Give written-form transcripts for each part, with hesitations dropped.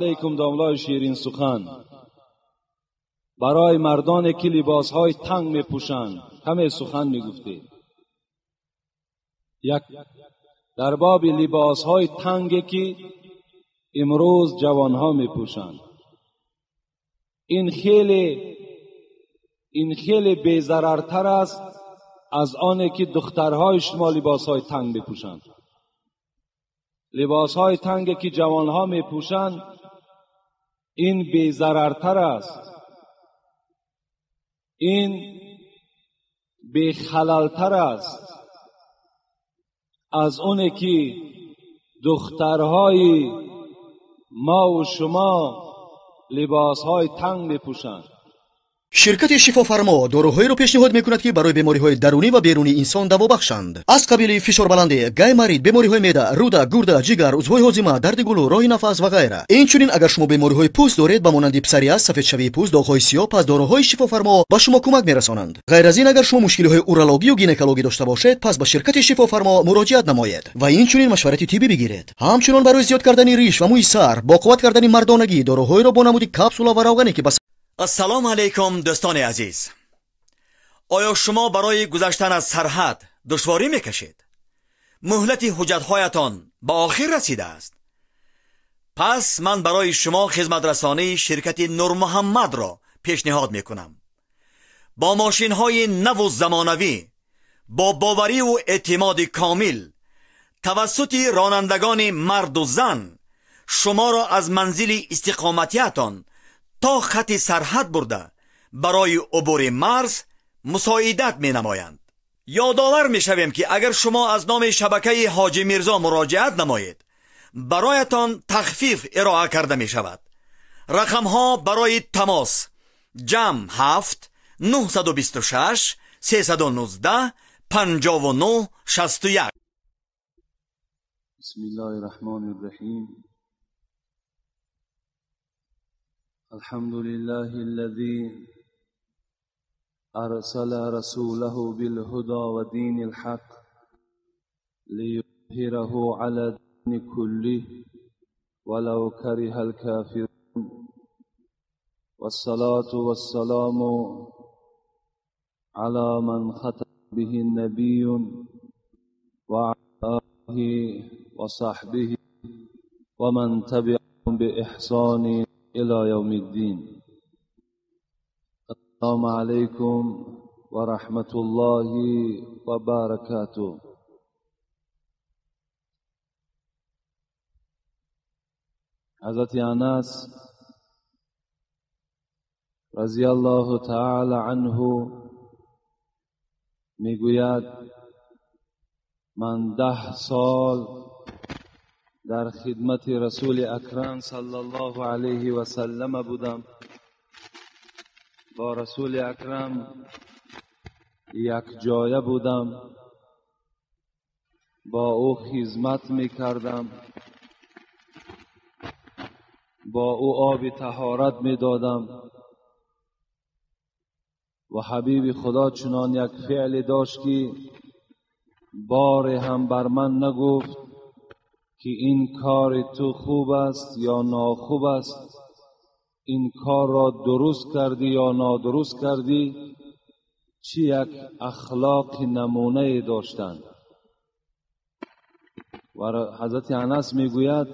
علیکم داملای شیرین سخن. برای مردانی که لباسهای تنگ میپوشند کمی سخن میگفتید. یک در باب لباسهای تنگی که امروز جوانها میپوشند، این خیلی بی‌ضررتر است از آنی که دخترهای شما لباسهای تنگ میپوشند. لباسهای تنگی که جوانها میپوشند این بی‌ضررتر است، این بی‌خللتر است از اونی که دخترهای ما و شما لباسهای تنگ میپوشند. شرکت شفافرما доруҳоеро пешниҳод мекунад, ки барои бемориҳои дарунӣ ва берунии инсон даво бахшанд. Аз қабили фишорбаландӣ, гайморит, бемориҳои меъда, рӯда, гурда, ҷигар, узвҳои ҳозима, дарди гулӯ, роҳи нафас ва ғайра. Инчунин агар шумо бемориҳои пӯст доред, ба монанди псориаз, сафедшавии пӯст, доғҳои сиёҳ, пас доруҳои шифофармо ба шумо кӯмак мерасонанд. Ғайр аз ин, агар шумо мушкилиҳои урологию гинекологӣ дошта бошед, пас ба ширкати шифофармо муроҷиат намоед ва инчунин машварати тиббӣ бигиред. Ҳамчунон барои зиёд кардани риш ва мӯи сар, бо қувват кардани мардонагӣ, доруҳоеро бо намуди капсула ва равғане ки ба Ассалому алайкум, дӯстони азиз. Оё шумо барои гузаштан аз сарҳад душворӣ мекашед? Муҳлати ҳуҷҷатҳоятон ба охир расидааст. Пас ман барои шумо хизматрасонии ширкати Нурмуҳаммадро пешниҳод мекунам. Бо мошинҳои наву замонавӣ, бо бовариву эътимоди комил, тавассути ронандагони марду зан шуморо аз манзили истиқоматиятон то хати сарҳад бурда барои убури марз мусоидат менамоянд. Ёдовар мешавем, ки агар шумо аз номи шабакаи Ҳоҷи Мирзо муроҷиат намоед, бароятон тахфиф ироа карда мешавад. Рақамҳо барои тамос: ҷамъ 7 926 319 59 61. بسم الله الرحمن الرحیم. الحمد لله الذي أرسل رسوله بالهدى ودين الحق ليظهره على الدين كله ولو كره الكافرون، والصلاة والسلام على من ختم به النبي وعلى آله وصحبه ومن تبعهم بإحسان إلى يوم الدين. السلام عليكم ورحمة الله وبركاته. حضرت انس رضی الله تعالی عنه میگوید من 10 سال در خدمت رسول اکرم صلی الله علیه و سلم بودم. با رسول اکرم یک جایه بودم، با او خدمت میکردم، با او آب طهارت میدادم و حبیب خدا چنان یک فعل داشت که بار هم بر من نگفت که این کار تو خوب است یا ناخوب است، این کار را درست کردی یا نادرست کردی. چی یک اخلاق نمونه داشتند. و حضرت انس میگوید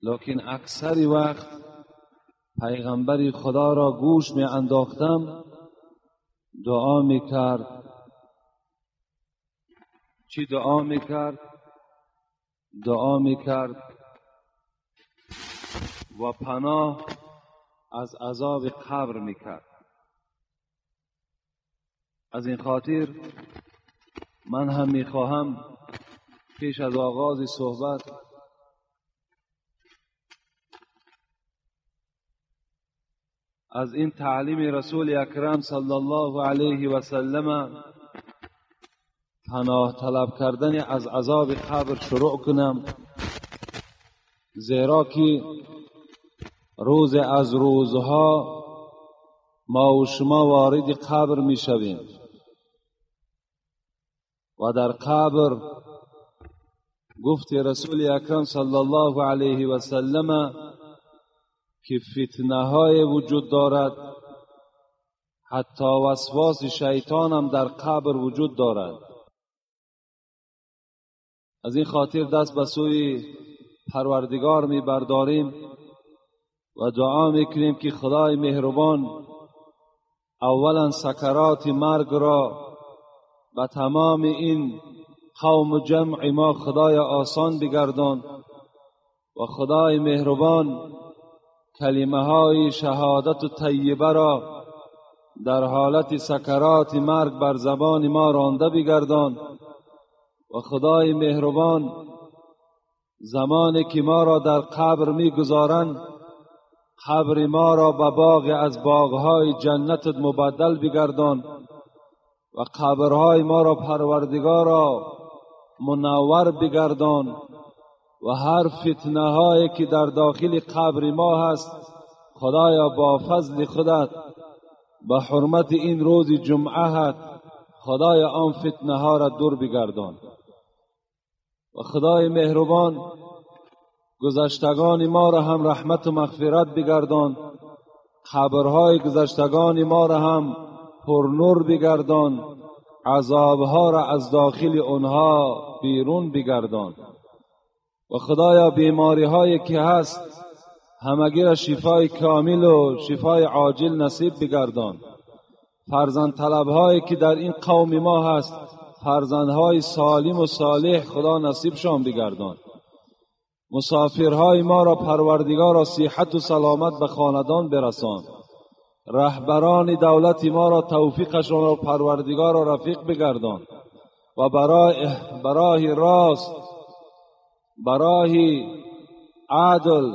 لکن اکثر وقت پیغمبر خدا را گوش می انداختم، دعا میکرد. چی دعا میکرد؟ دعا میکرد و پناه از عذاب قبر میکرد. از این خاطر من هم میخواهم پیش از آغاز صحبت از این تعلیم رسول اکرم صلی الله علیه و سلم پناه طلب کردن از عذاب قبر شروع کنم، زیرا که روز از روزها ما و شما وارد قبر می شویم و در قبر گفت رسول اکرم صلی الله علیه و سلم که فتنه های وجود دارد، حتی وسواس شیطان هم در قبر وجود دارد. از این خاطر دست به سوی پروردگار می برداریم و دعا میکنیم که خدای مهربان اولا سکرات مرگ را به تمام این قوم و جمع ما خدای آسان بگردان و خدای مهربان کلمه های شهادت و طیبه را در حالت سکرات مرگ بر زبان ما رانده بگردان و خدای مهربان زمانی که ما را در قبر میگذارند قبر ما را به باغ از باغهای جنت مبدل بگردان و قبرهای ما را پروردگارا منور بگردان و هر فتنه هایی که در داخل قبر ما هست خدایا با فضل خودت به حرمت این روز جمعه هست خدایا آن فتنه ها را دور بگردان و خدای مهربان گذشتگان ما را هم رحمت و مغفرت بگردان، قبرهای گذشتگان ما را هم پرنور بگردان، عذابها را از داخل آنها بیرون بگردان و خدایا بیماری هایی که هست همگی را شفای کامل و شفای عاجل نصیب بگردان. فرزند طلب هایی که در این قوم ما هست فرزندهای سالم و صالح خدا نصیبشان بگردان. مسافرهای ما را پروردگار را صحت و سلامت به خاندان برسان. رهبران دولت ما را توفیقشان را پروردگار را رفیق بگردان و برای راست، برای عدل،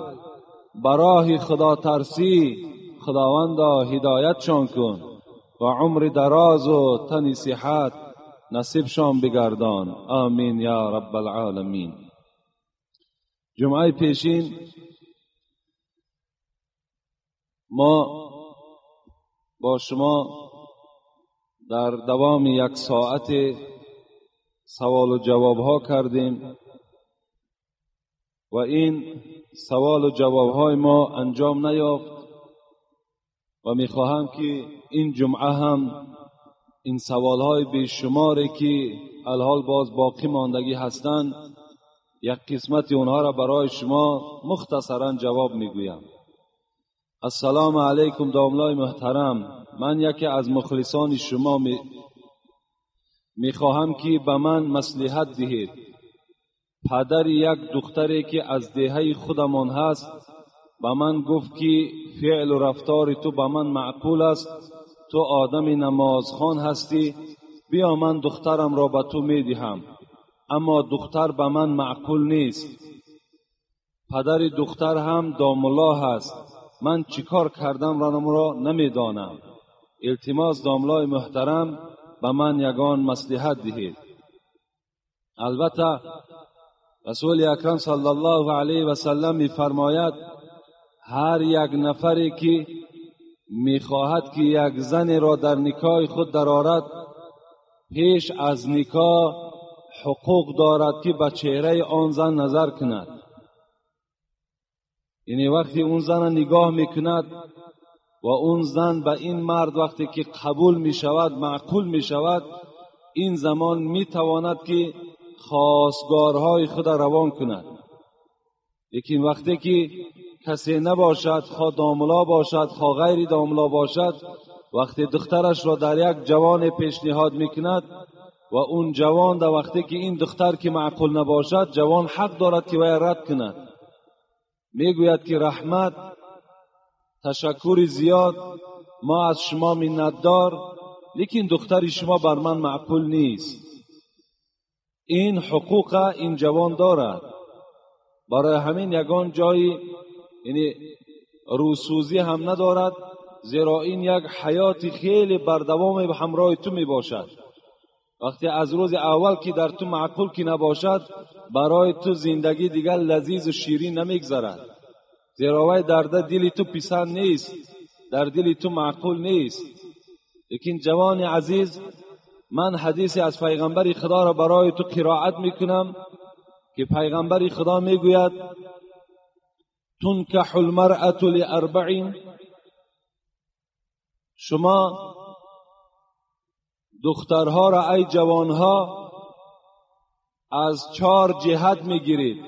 برای خدا ترسی خداوندا هدایتشان کن و عمر دراز و تن صحت نصیبشان بگردان. آمین یا رب العالمین. جمعه پیشین ما با شما در دوام یک ساعت سوال و جواب ها کردیم و این سوال و جواب های ما انجام نیافت و میخواهم که این جمعه هم این سوال های بیشماری که الحال باز باقی ماندگی هستند یک قسمت اونها را برای شما مختصرا جواب میگویم. السلام علیکم داملای محترم، من یکی از مخلصان شما میخواهم که به من مصلحت دهید. پدر یک دختری که از دهه خودمان هست به من گفت که فعل و رفتار تو به من معقول است، تو آدم نمازخوان هستی، بیا من دخترم را به تو میدهم، اما دختر به من معقول نیست. پدر دختر هم داملا هست، من چیکار کردم را نمیدانم. التماس داملای محترم به من یگان مصلحت دهید. البته رسول اکرم صلی الله علیه و سلم میفرماید هر یک نفری که میخواهد که یک زن را در نکاح خود درآورد پیش از نکاح حقوق دارد که به چهره آن زن نظر کند. یعنی وقتی اون زن نگاه میکند و اون زن به این مرد وقتی که قبول میشود، معقول میشود، این زمان میتواند که خواستگارهای خود روان کند. لیکن وقتی که کسی نباشد، خواه داملا باشد خواه غیر داملا باشد، وقتی دخترش را در یک جوان پیشنهاد میکند و اون جوان در وقتی که این دختر که معقول نباشد، جوان حق دارد که وی رد کند. میگوید که رحمت، تشکر زیاد، ما از شما منتدار، لیکن دختر شما بر من معقول نیست. این حقوق این جوان دارد. برای همین یگان جایی یعنی روسوزی هم ندارد، زیرا این یک حیات خیلی بردوام به همراه تو می باشد. وقتی از روز اول که در تو معقول که نباشد، برای تو زندگی دیگر لذیذ و شیرین نمیگذرد، زیرا وی در دل تو پسند نیست، در دل تو معقول نیست. لیکن جوان عزیز، من حدیثی از پیغمبر خدا را برای تو قرائت میکنم که پیغمبر خدا میگوید تنکح المرأة لأربع. شما دخترها را ای جوانها از 4 جهت میگیرید: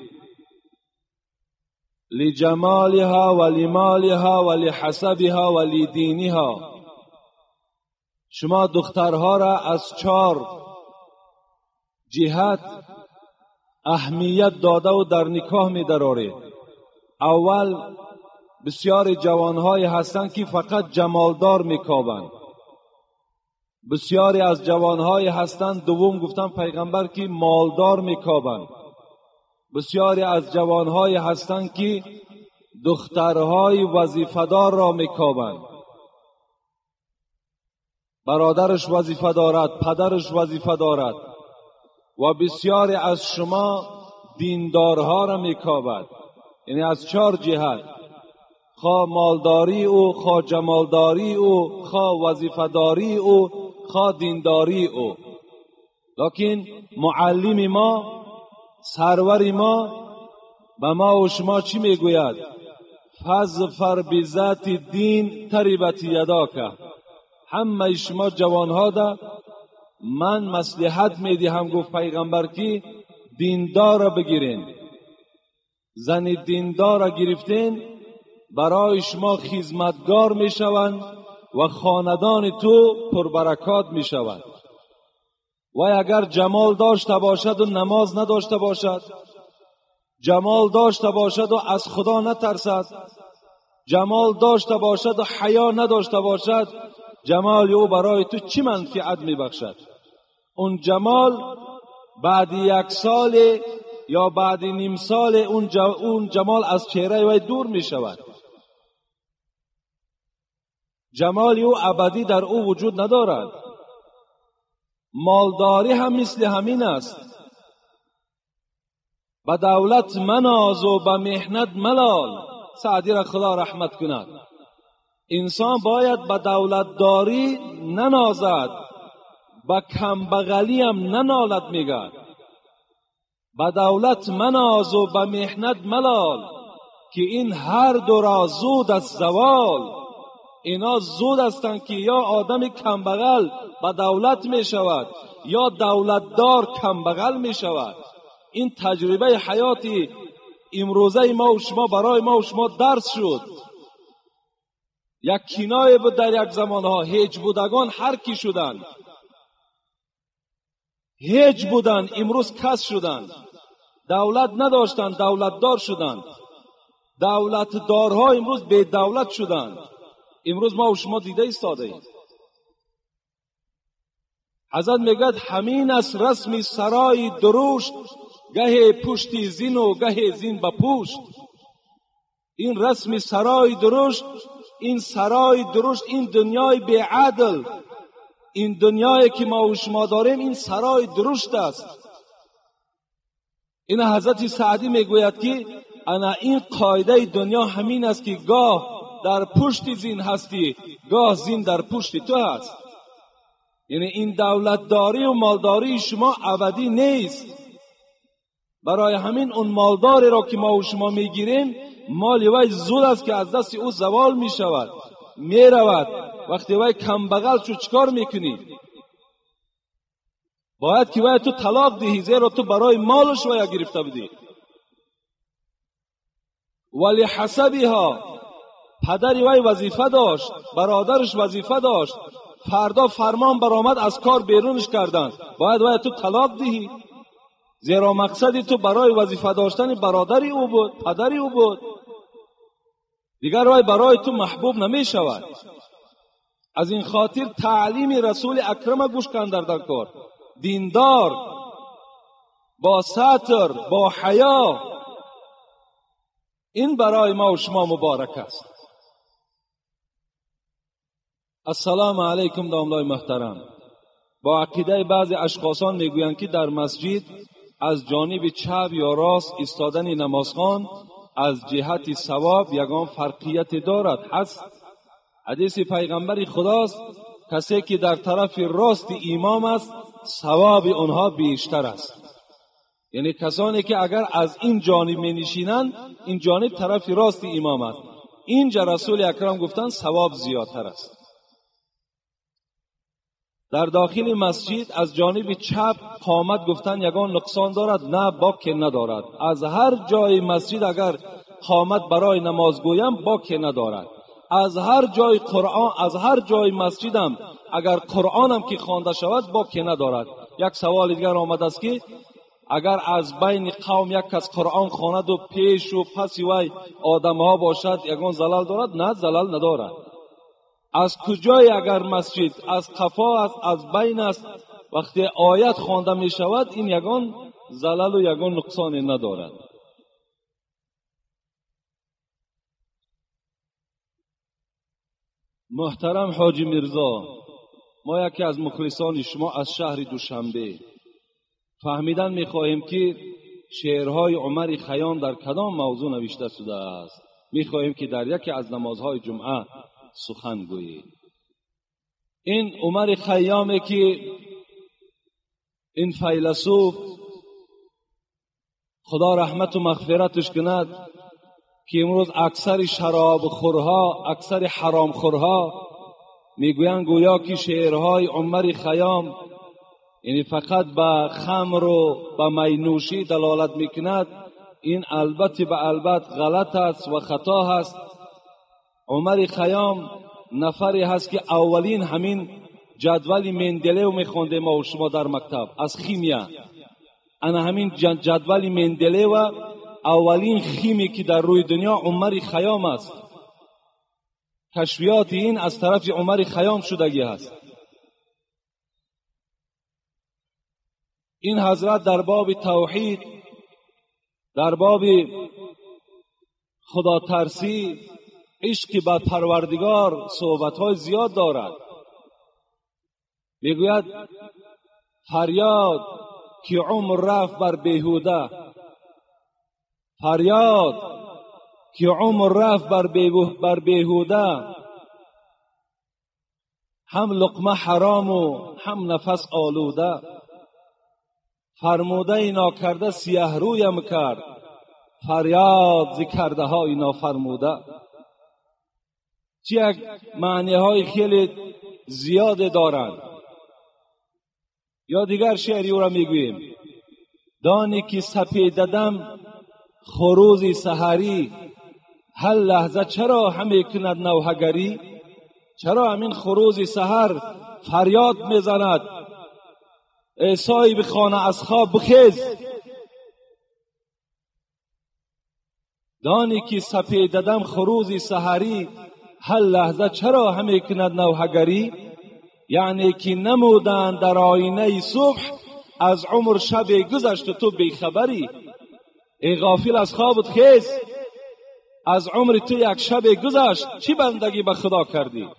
لجمالها و لمالها و لحسبها و لدینها. شما دخترها را از 4 جهت اهمیت داده و در نکاح می درارید. اول، بسیار جوانهایی هستند که فقط جمالدار میکابند. بسیاری از جوانهایی هستند، دوم گفتن پیغمبر، که مالدار میکابند. بسیاری از جوانهایی هستند که دخترهای وظیفه‌دار را میکابند. برادرش وظیفه دارد، پدرش وظیفه دارد. و بسیاری از شما دیندارها را میکابد. یعنی از 4 جهت: خواه مالداری او، خواه جمالداری او، خواه وظیفه‌داری او، خواه دینداری او. لکن معلم ما، سرور ما، به ما و شما چی میگوید؟ فاظفر بذات الدین تربت یداک. همه شما جوانها ده من مصلحت میدهم، گفت پیغمبر، که دیندار را بگیرین. زن دیندار را گرفتین برای شما خدمتگار میشوند و خاندان تو پربرکات میشود. و اگر جمال داشته باشد و نماز نداشته باشد، جمال داشته باشد و از خدا نترسد، جمال داشته باشد و حیا نداشته باشد، جمال او برای تو چی منفعت میبخشد؟ اون جمال بعد 1 سال یا بعد نیم سال اون جمال از چهره وی دور میشود. جمال او ابدی در او وجود ندارد. مالداری هم مثل همین است. به دولت مناز و به محنت ملال. سعدی را خدا رحمت کند. انسان باید به دولتداری ننازد، به کمبغلی هم ننالد. میگه به دولت مناز و به محنت ملال، که این هر دو را زود از زوال. اینا زود هستند که یا آدم کمبغل به دولت می شود یا دولتدار کمبغل می شود. این تجربه حیاتی امروزه ما و شما برای ما و شما درس شد. یک کنایه بود در یک زمانها، هیچ بودگان هر کی شدند، هیچ بودند امروز کس شدند، دولت نداشتند دولتدار شدند، دولتدارها امروز بی دولت شدند. امروز ما و شما دیده ایستاده ایم. حضرت میگد همین است رسم سرای درشت، گه پشتی زین و گه زین به پشت. این رسم سرای درشت، این سرای درشت، این دنیای بیعدل، این دنیایی که ما و شما داریم، این سرای درشت است. این حضرت سعدی میگوید که انا این قاعده دنیا همین است که گاه در پشت زین هستی، گاه زین در پشت تو هست. یعنی این دولتداری و مالداری شما ابدی نیست. برای همین اون مالداری را که ما و شما میگیریم، مال وی زود است که از دست او زوال میشود، میرود. وقتی وی کم بغل شد چیکار میکنی؟ باید که وی تو طلاق دهی، زیرا تو برای مالش وی گرفته بودی. ولی حسبها، پدری وی وظیفه داشت، برادرش وظیفه داشت، فردا فرمان برآمد از کار بیرونش کردند، باید وی تو طلاق دهی، زیرا مقصدی تو برای وظیفه داشتن برادری او بود، پدری او بود. دیگر وی برای تو محبوب نمی شود. از این خاطر تعلیم رسول اکرم گوش کن در کار دیندار، با ستر، با حیا، این برای ما و شما مبارک است. السلام علیکم داملای محترم. با عقیده بعضی اشخاصان میگویند که در مسجد از جانب چپ یا راست ایستادن نمازخوان از جهت ثواب یگان فرقیت دارد. هست حدیث پیغمبر خداست کسی که در طرف راست امام است ثواب آنها بیشتر است. یعنی کسانی که اگر از این جانب می نشینند، این جانب طرف راست امام است. اینجا رسول اکرم گفتن ثواب زیادتر است. در داخل مسجد از جانب چپ قامت گفتن یگان نقصان دارد؟ نه، باک ندارد. از هر جای مسجد اگر قامت برای نماز گویم باک ندارد. از هر جای قرآن، از هر جای مسجدم اگر قرآنم که خوانده شود باک ندارد. یک سوال دیگر آمده است که اگر از بین قوم یک کس قرآن خواند و پیش و پس وی آدم ها باشد یگان زلل دارد؟ نه، زلل ندارد. از کجای اگر مسجد از قفا است، از بین است، وقتی آیت خوانده می شود این یگان زلل و یگان نقصان ندارد. محترم حاجی میرزا، ما یکی از مخلصان شما از شهر دوشنبه فهمیدن میخواهیم که شعرهای عمر خیام در کدام موضوع نوشته شده است. میخواهیم که در یکی از نمازهای جمعه سخن گویید. این عمر خیامی که این فیلسوف خدا رحمت و مغفرتش کند که امروز اکثر شراب خورها، اکثر حرام خورها میگویند گویا که شعرهای عمر خیام یعنی فقط به خمر و به مینوشی دلالت میکند. این البته به البته غلط است و خطا هست. عمر خیام نفری هست که اولین همین جدول مندلیو میخوندیم ما و شما در مکتب از خیمیا. انا همین جدول مندلیو اولین خیمی که در روی دنیا عمر خیام است. کشفیات این از طرف عمر خیام شدگی هست. این حضرت در باب توحید، در باب خدا ترسی، عشق به پروردگار صحبت‌های زیاد دارد. میگوید فریاد که عمر رفت بر بیهوده، فریاد که عمر رفت بر بیهوده، هم لقمه حرام و هم نفس آلوده، فرموده ناکرده سیه رویم کرد، فریاد ز کرده های نافرموده. چه یک معنی های خیلی زیاد دارند. یا دیگر شعری او را میگوییم: دانی که سپیددم خروز سحری، هر لحظه چرا همی کند نوحه‌گری؟ چرا همین خروز سحر فریاد میزند ای صاحب خانه از خواب بخیز؟ دانی که سپیددم خروز سحری، هر لحظه چرا همی کند نوحه‌گری؟ یعنی که نمودند در آینه صبح، از عمر شب گذشت تو بیخبری. ای غافل از خوابت خیز، از عمر تو یک شب گذشت، چی بندگی به خدا کردی؟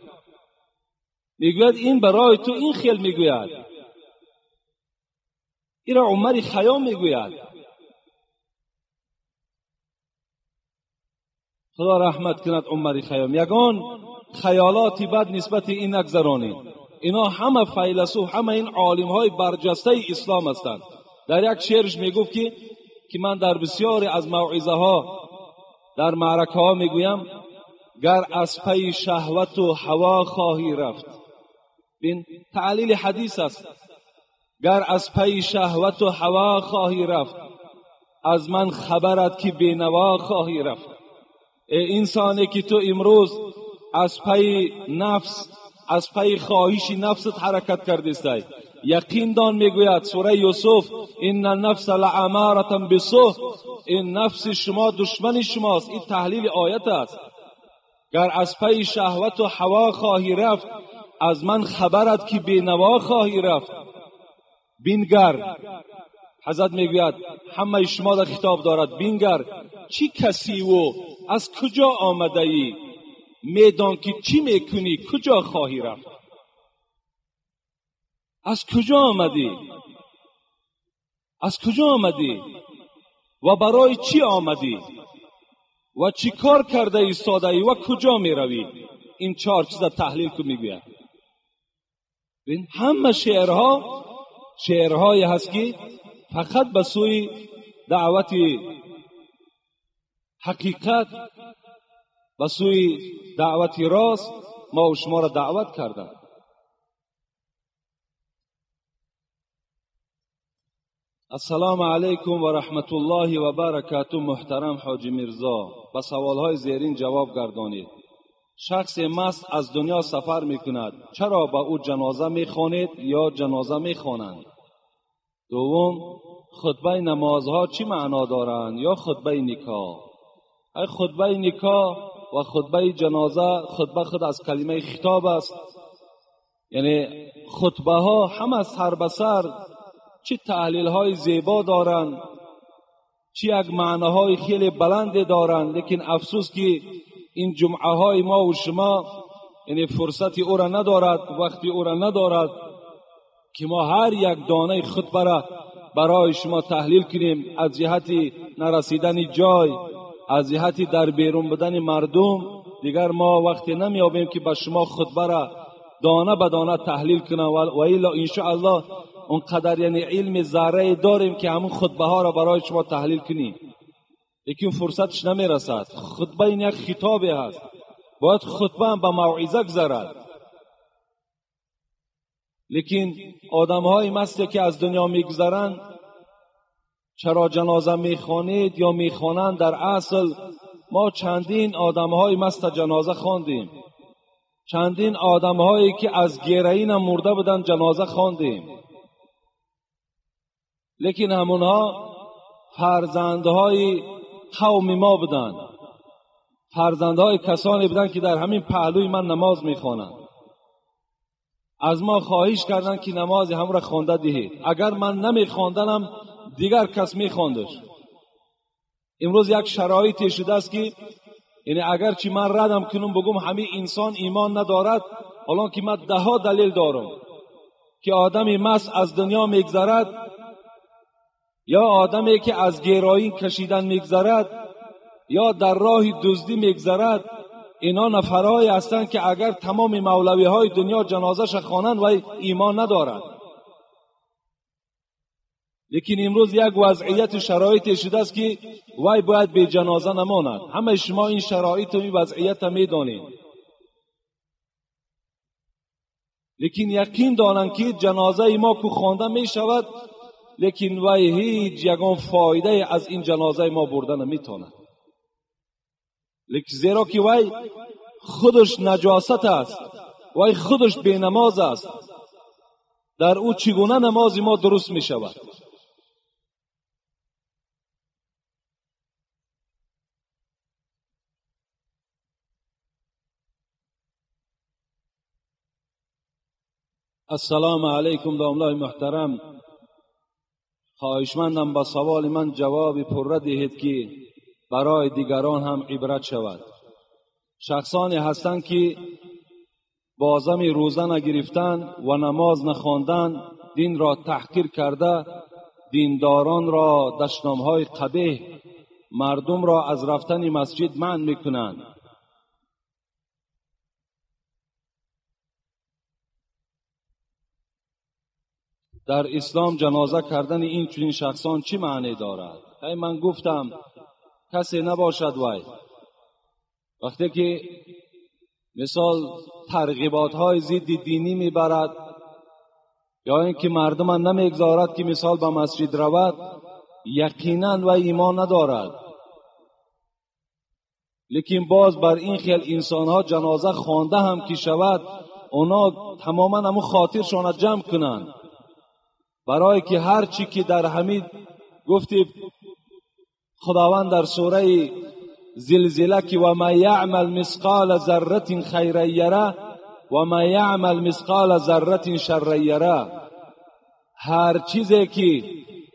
میگوید این برای تو این خیل میگوید. این را عمر خیام میگوید. خدا رحمت کند عمر خیام. یگان خیالات بد نسبت این نگذرانید. اینا همه فیلسوف، همه این عالم های برجسته اسلام هستند. در یک شعرش میگفت که من در بسیاری از موعظه ها در معرکه ها میگویم: گر از پی شهوت و هوا خواهی رفت. بین تعلیل حدیث است. گر از پی شهوت و هوا خواهی رفت، از من خبرت که بینوا خواهی رفت. ای انسانی که تو امروز از پی نفس، از پی خواهش نفست حرکت کردی، یقین دان میگوید سوره یوسف: ان النفس لاماره بالسوء، این نفس شما دشمن شماست. این تحلیل آیت است. گر از پی شهوت و هوا خواهی رفت، از من خبرت که بینوا خواهی رفت. بینگر، حضرت میگوید همه شما در خطاب دارد: بینگر چی کسی و از کجا آمده ای، میدان که چی میکنی، کجا خواهی رفت؟ از کجا آمدی؟ از کجا آمدی و برای چی آمدی و چی کار کرده ایستاده ای و کجا میروی؟ این چهار چیز تحلیل که میگوید. همه شعرها شعرهایی هست که فقط به سوی دعوت حقیقت، به سوی دعوت راست ما و شما را دعوت کردند. السلام علیکم و رحمت الله و برکاته. محترم حاجی میرزا، به سوالهای زیرین جواب گردانید. شخص مست از دنیا سفر میکند، چرا به او جنازه میخوانید یا جنازه میخوانند؟ دوم، خطبه نمازها چی معنا دارند یا خطبه نکاح؟ ای خطبه نکاح و خطبه جنازه، خطبه خود از کلمه خطاب است، یعنی خطبه ها همه سر به سر چه تحلیل های زیبا دارند، چه یک معناهای خیلی بلند دارند، لیکن افسوس که این جمعه های ما و شما یعنی فرصت او را ندارد، وقتی او را ندارد که ما هر یک دانه خطبه را برای شما تحلیل کنیم. از جهت نرسیدن جای، از جهت در بیرون بودن مردم، دیگر ما وقتی نمیابیم که به شما خطبه را دانه به دانه تحلیل کنم، و الا انشاءالله اونقدر یعنی علم ذره داریم که همون خطبه ها را برای شما تحلیل کنیم، لیکن فرصتش نمیرسد. خطبه این یک خطابی هست، باید خطبه هم به موعظه گذرد. لیکن آدم های مستی که از دنیا میگذرند، چرا جنازه میخوانید یا میخوانند؟ در اصل ما چندین آدم های مست جنازه خواندیم، چندین آدم هایی که از گرئین مرده بودند جنازه خواندیم، لیکن همونها فرزندهای قوم ما بودند، فرزندهای کسانی بودند که در همین پهلوی من نماز میخوانند. از ما خواهش کردند که نماز هم را خوانده دهید، اگر من نمیخواندنم دیگر کس میخواندش. امروز یک شرایطی شده است که یعنی اگر چی من ردم کنم بگم همه انسان ایمان ندارد، حالا که من ده ها دلیل دارم که آدمی مست از دنیا میگذرد یا آدمی که از گرایی کشیدن میگذرد یا در راه دزدی میگذرد، اینا نفرهایی هستند که اگر تمام مولوی های دنیا جنازه‌ش خوانند و ایمان ندارد. لیکن امروز یک وضعیت شرایط شده است که وای باید به جنازه نماند. همه شما این شرایط و این وضعیت میدانید، لیکن یقین دانند که جنازه ما که خوانده میشود، لیکن وای هیچ یگان فایده از این جنازه ما برده نمیتواند، لیکن زیرا که وای خودش نجاست است، وای خودش بینماز است، در او چگونه نماز ما درست می شود؟ السلام علیکم داملای محترم، خواهشمندم با سوال من جواب پرده دهید که برای دیگران هم عبرت شود. شخصانی هستند که بازم روزه نگرفتن و نماز نخواندن دین را تحقیر کرده، دینداران را دشنامهای قبیح، مردم را از رفتن مسجد منع میکنند. در اسلام جنازه کردن این چنین شخصان چی معنی دارد؟ ای من گفتم کسی نباشد وای وقتی که مثال ترغیبات های ضد دینی میبرد یا اینکه مردم نمیگذارد که مثال به مسجد رود، یقینا و ایمان ندارد. لیکن باز بر این خیل انسان ها جنازه خوانده هم که شود، اونا تماما همون خاطرشان جمع کنند، برای که هر چی که در همین گفتی خداوند در سوره زلزله که و ما یعمل مثقال ذره خیرا یره و ما یعمل مثقال ذره شرا یره، هر چیزی که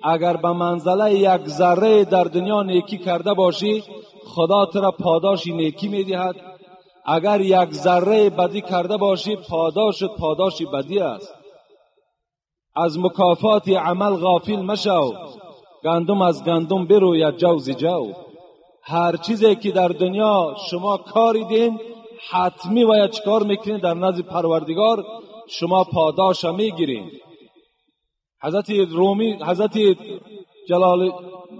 اگر به منزله یک ذره در دنیا نیکی کرده باشی، خدا تو را پاداش نیکی میدهد. اگر یک ذره بدی کرده باشی، پاداشت پاداش بدی است. از مکافات عمل غافل مشو، گندم از گندم بروید جو ز جو. هر چیزی که در دنیا شما کاری دین، حتمی باید چکار میکنین؟ در نزد پروردگار شما پاداش میگیرین. حضرت رومی، حضرت جلال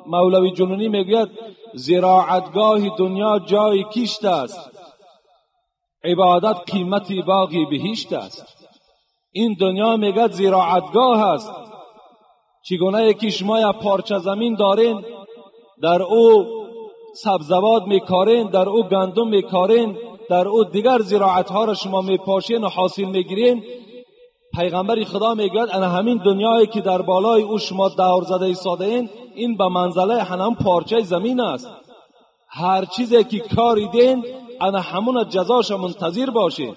مولوی جنونی میگوید زراعتگاه دنیا جای کشت است، عبادت قیمتی باغی بهشت است. این دنیا میگه زراعتگاه است. چگونه که شما یک پارچه زمین دارین، در او سبزوات میکارین، در او گندم میکارین، در او دیگر زراعت ها را شما میپاشین و حاصل میگیرین. پیغمبر خدا میگوید انا همین دنیایی که در بالای او شما دور زده ایستاده این، این به منزله هنم پارچه زمین است. هر چیزی که کاریدین انا همون جزاش منتظر باشین.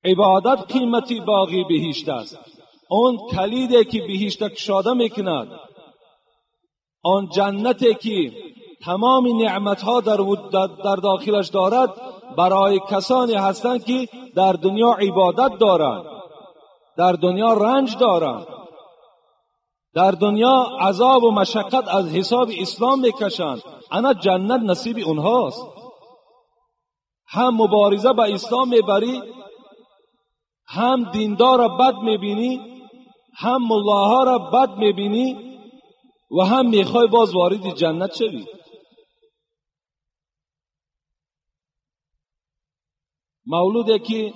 عبادت قیمتی باقی بهشت است. آن کلیدی که بهشت کشاده میکند، آن جنتی که تمام نعمتها در داخلش دارد، برای کسانی هستند که در دنیا عبادت دارند، در دنیا رنج دارند، در دنیا عذاب و مشقت از حساب اسلام میکشند. انا جنت نصیب اونهاست. هم مبارزه با اسلام میبری، هم دیندار را بد میبینی، هم ملاها را بد میبینی و هم میخوای باز وارد جنت شوی. مولودی که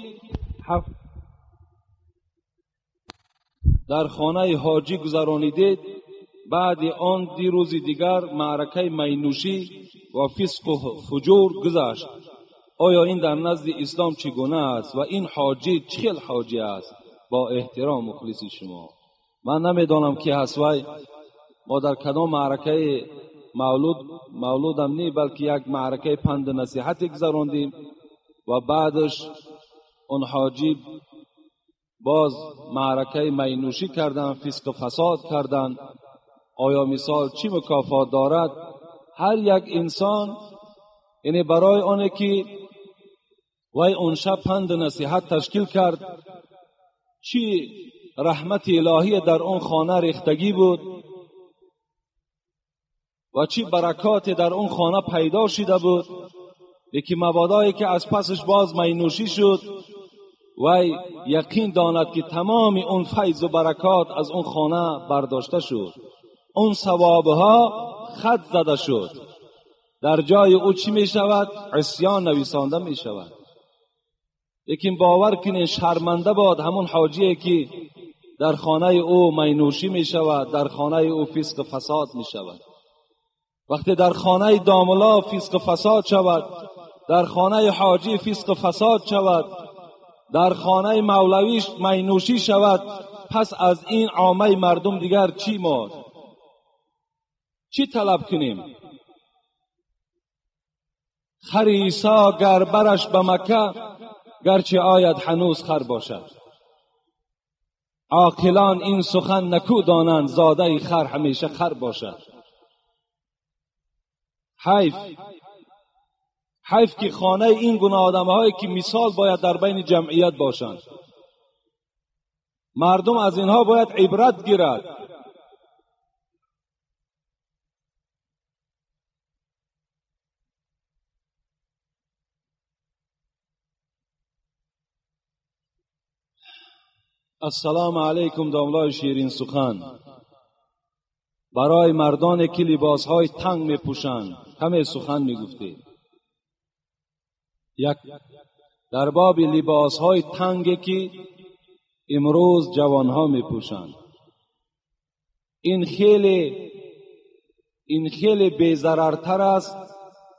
در خانه حاجی گذرانیدید، بعد آن دی روز دیگر معرکه مینوشی و فسق و فجور گذشت. آیا این در نزد اسلام چگونه است و این حاجی چه حاجی است؟ با احترام مخلص شما. من نمیدانم که هست وی ما در کدام معرکه مولودم نی، بلکه یک معرکه پند نصیحت گذراندیم و بعدش اون حاجی باز معرکه مینوشی کردن، فسق و فساد کردن. آیا مثال چی مکافات دارد؟ هر یک انسان، یعنی برای آنه که وی اون شب پند نصیحت تشکیل کرد، چی رحمت الهی در اون خانه ریختگی بود و چی برکات در اون خانه پیدا شده بود. یکی مبادایی که از پسش باز مینوشی شد، وی یقین داند که تمام اون فیض و برکات از اون خانه برداشته شد، اون ثوابها خط زده شد. در جای او چی می شود؟ عصیان نویسانده می شود. لیکن باور کنین شرمنده باد همون حاجیه که در خانه او مینوشی می شود، در خانه او فسق فساد می شود. وقتی در خانه داملا فسق فساد شود، در خانه حاجی فسق فساد شود، در خانه مولوی مینوشی شود، پس از این عامه مردم دیگر چی ماند؟ چی طلب کنیم؟ خر عیسی گر برش به مکه، گرچه آید هنوز خر باشد. عاقلان این سخن نکو دانند، زاده خر همیشه خر باشد. حیف، حیف که خانه این گونه آدم‌هایی که مثال باید در بین جمعیت باشند، مردم از اینها باید عبرت گیرد. السلام علیکم داملای شیرین سخن. برای مردانی که لباسهای تنگ میپوشند کمی سخن میگفتید. یک، در باب لباسهای تنگی که امروز جوانها میپوشند، این خیلی بی‌ضررتر است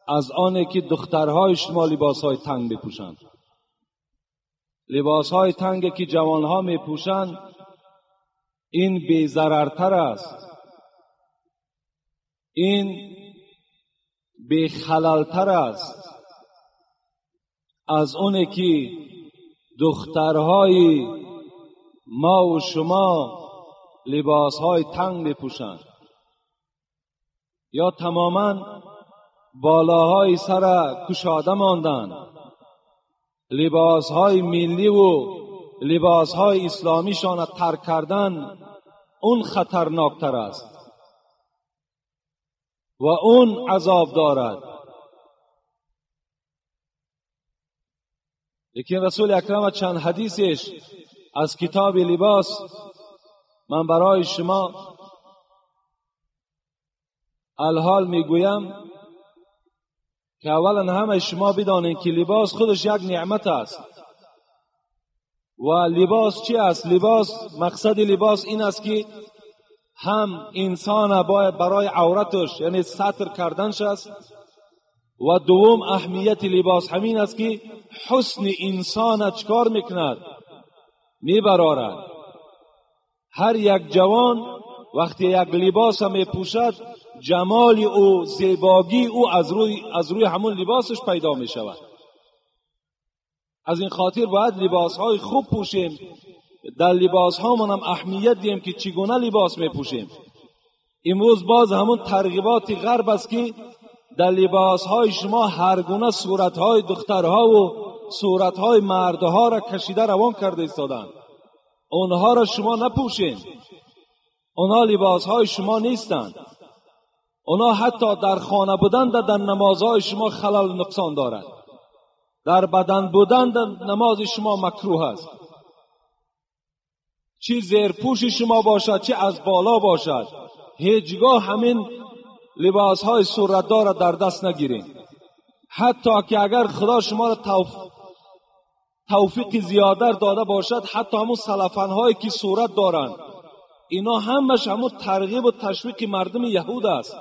از آنی که دخترهای شما لباسهای تنگ میپوشند. لباسهای تنگی که جوانها میپوشند این بی‌ضررتر است، این بی‌خللتر است از اونه که دخترهای ما و شما لباسهای تنگ میپوشند یا تماما بالاهای سر کشاده ماندند. لباسهای ملی و لباسهای اسلامیشان ترک کردن اون خطرناکتر است و اون عذاب دارد. لیکن رسول اکرم چند حدیثش از کتاب لباس من برای شما الحال میگویم که اولا همه شما بدانید که لباس خودش یک نعمت است. و لباس چی است؟ لباس، مقصد لباس این است که هم انسان باید برای عورتش، یعنی ستر کردنش است، و دوم اهمیت لباس همین است که حسن انسان چکار میکند؟ میبرارد. هر یک جوان وقتی یک لباس میپوشد، جمال او، زیباگی او از روی همون لباسش پیدا میشود. از این خاطر باید لباس های خوب پوشیم. در لباس ها من هم اهمیت دیم که چگونه لباس میپوشیم. امروز باز همون ترغیبات غرب است که در لباس های شما هر گونه صورت های دخترها و صورت های مردها را کشیده روان کرده ایستادند. اونها را شما نپوشین. اونها لباس های شما نیستند. اونها حتی در خانه بودن در نمازهای شما خلل و نقصان دارد. در بدن بودن در نماز شما مکروه است. چی زیرپوش شما باشد، چی از بالا باشد، هیچگاه همین لباس های صورتدار را در دست نگیرین. حتی که اگر خدا شما را توفیق زیاده داده باشد، حتی همون سلفن هایی که صورت دارند، اینا همش همون ترغیب و تشویق مردم یهود است.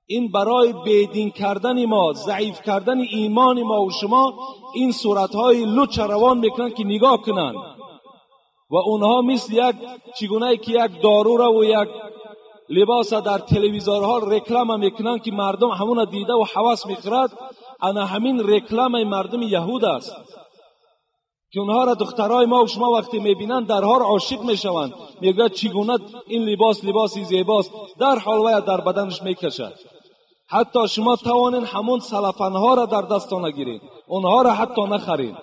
این برای بیدین کردن ما، ضعیف کردن ایمان ما و شما، این صورتهای لوچ روان میکنن که نگاه کنن. و اونها مثل یک چگونه که یک دارو را و یک لباس در تلویزیونها رکلام میکنن که مردم همون دیده و حواس میخورد، انا همین رکلام مردم یهود است که اونها را دخترای ما و شما وقتی میبینن درها را عاشق میشوند، میگه چگونه این لباس لباسی زیباست، در حال وای در بدنش میکشد. حتی شما توانین همون سلفنها را در دستان نگیرین، اونها را حتی نخرین.